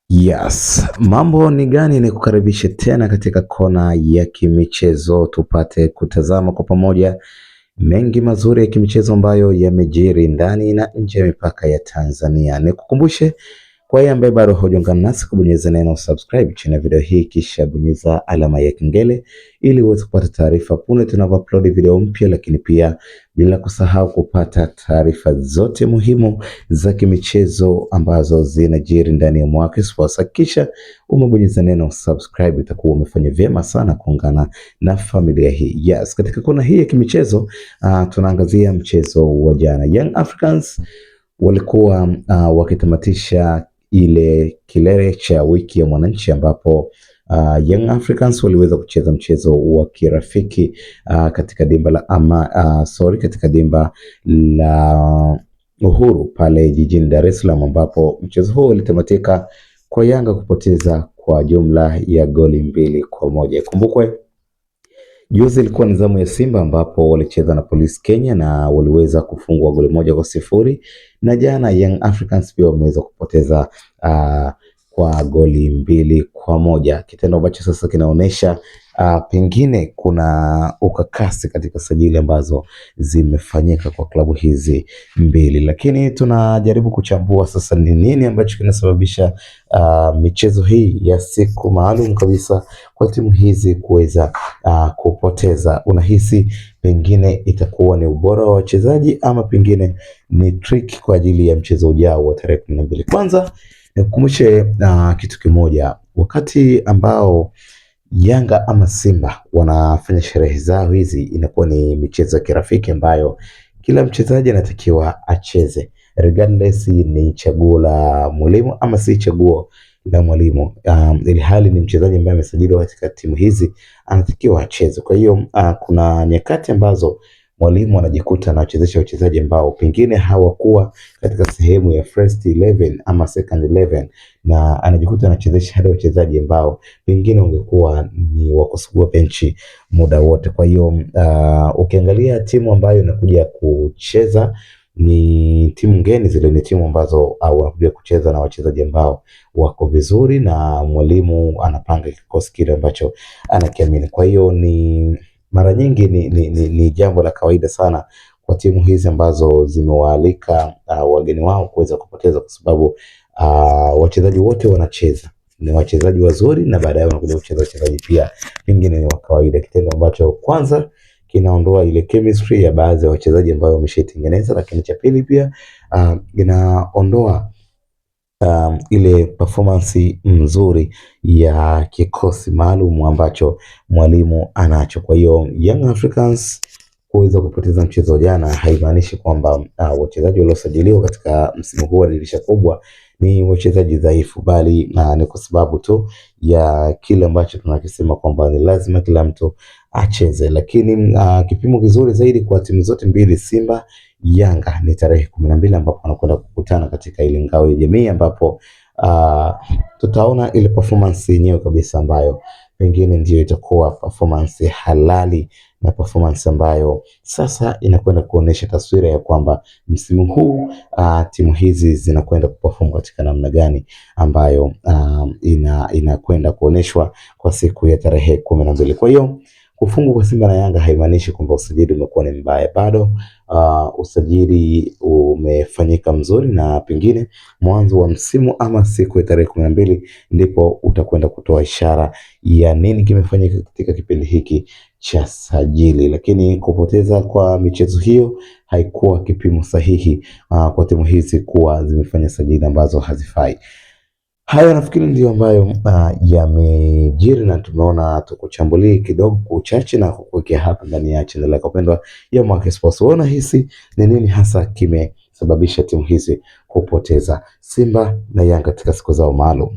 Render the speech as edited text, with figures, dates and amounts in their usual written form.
Yes, mambo ni gani? Ni kukaribishe tena katika kona ya kimichezo, tupate kutazama kwa pamoja mengi mazuri ya kimichezo ambayo yamejiri ndani na nje ya mipaka ya Tanzania. Nikukumbushe kwa yeye ambaye bado hujaungana nasi kubonyeza neno subscribe chini ya video hii, kisha bonyeza alama ya kengele ili uweze kupata taarifa punde tunapo-upload video mpya, lakini pia bila kusahau kupata taarifa zote muhimu za kimichezo ambazo zinajiri ndani ya Mwaki Sports. Hakikisha umebonyeza neno subscribe, itakuwa umefanya vyema sana kuungana na familia hii. Yes, katika kona hii ya kimichezo tunaangazia mchezo wa jana. Young Africans walikuwa wakitamatisha ile kilele cha wiki ya mwananchi ambapo Young Africans waliweza kucheza mchezo wa kirafiki katika dimba la ama, sorry, katika dimba la Uhuru pale jijini Dar es Salaam ambapo mchezo huo ulitamatika kwa Yanga kupoteza kwa jumla ya goli 2-1. Kumbukwe juzi ilikuwa ni zamu ya Simba ambapo walicheza na Police Kenya na waliweza kufungwa goli 1-0, na jana Young Africans pia wameweza kupoteza kwa goli 2-1, kitendo ambacho sasa kinaonyesha pengine kuna ukakasi katika sajili ambazo zimefanyika kwa klabu hizi mbili, lakini tunajaribu kuchambua sasa ni nini ambacho kinasababisha michezo hii ya siku maalum kabisa kwa timu hizi kuweza kupoteza. Unahisi pengine itakuwa ni ubora wa wachezaji ama pengine ni trick kwa ajili ya mchezo ujao wa tarehe 12? Kwanza nikukumbushe kitu kimoja, wakati ambao Yanga ama Simba wanafanya sherehe zao hizi, inakuwa ni michezo ya kirafiki ambayo kila mchezaji anatakiwa acheze regardless ni chaguo la mwalimu ama si chaguo la mwalimu. Ili hali ni mchezaji ambaye amesajiliwa katika timu hizi anatakiwa acheze. Kwa hiyo kuna nyakati ambazo mwalimu anajikuta anawachezesha wachezaji ambao pengine hawakuwa katika sehemu ya first 11 ama second 11, na anajikuta anachezesha hadi wachezaji ambao pengine wangekuwa ni wa kusugua benchi muda wote. Kwa hiyo ukiangalia timu ambayo inakuja kucheza ni timu ngeni, zile ni timu ambazo wanakuja kucheza na wachezaji ambao wako vizuri na mwalimu anapanga kikosi kile ambacho anakiamini. Kwa hiyo ni mara nyingi ni jambo la kawaida sana kwa timu hizi ambazo zimewaalika wageni wao kuweza kupoteza kwa sababu wachezaji wote wanacheza ni wachezaji wazuri, na baadaye wanakuja kucheza wachezaji pia pengine ni wa kawaida, kitendo ambacho kwanza kinaondoa ile chemistry ya baadhi ya wachezaji ambao wameshaitengeneza, lakini cha pili pia inaondoa ile performance nzuri ya kikosi maalum ambacho mwalimu anacho. Kwa hiyo Young Africans kuweza kupoteza mchezo jana haimaanishi kwamba wachezaji waliosajiliwa katika msimu huu wa dirisha kubwa ni wachezaji dhaifu, bali ni kwa sababu tu ya kile ambacho tunakisema kwamba ni lazima kila mtu acheze. Lakini kipimo kizuri zaidi kwa timu zote mbili Simba Yanga ni tarehe 12 ambapo wanakwenda kukutana katika ile ngao ya jamii ambapo tutaona ile performance yenyewe kabisa ambayo pengine ndiyo itakuwa performance halali na performance ambayo sasa inakwenda kuonesha taswira ya kwamba msimu huu timu hizi zinakwenda kuperform katika namna gani ambayo inakwenda kuoneshwa kwa siku ya tarehe 12. Kwa hiyo kufungwa kwa Simba na Yanga haimaanishi kwamba usajili umekuwa ni mbaya, bado usajili umefanyika mzuri, na pengine mwanzo wa msimu ama siku ya tarehe 12 ndipo utakwenda kutoa ishara ya nini kimefanyika katika kipindi hiki cha sajili. Lakini kupoteza kwa michezo hiyo haikuwa kipimo sahihi kwa timu hizi kuwa zimefanya sajili ambazo hazifai. Hayo nafikiri ndiyo ambayo yamejiri na tumeona tukuchambulie kidogo kwa uchache na kukuwekea hapa ndani ya channel yako pendwa ya Mwaki Sports. Wewe unahisi ni nini hasa kimesababisha timu hizi kupoteza Simba na Yanga katika siku zao maalum?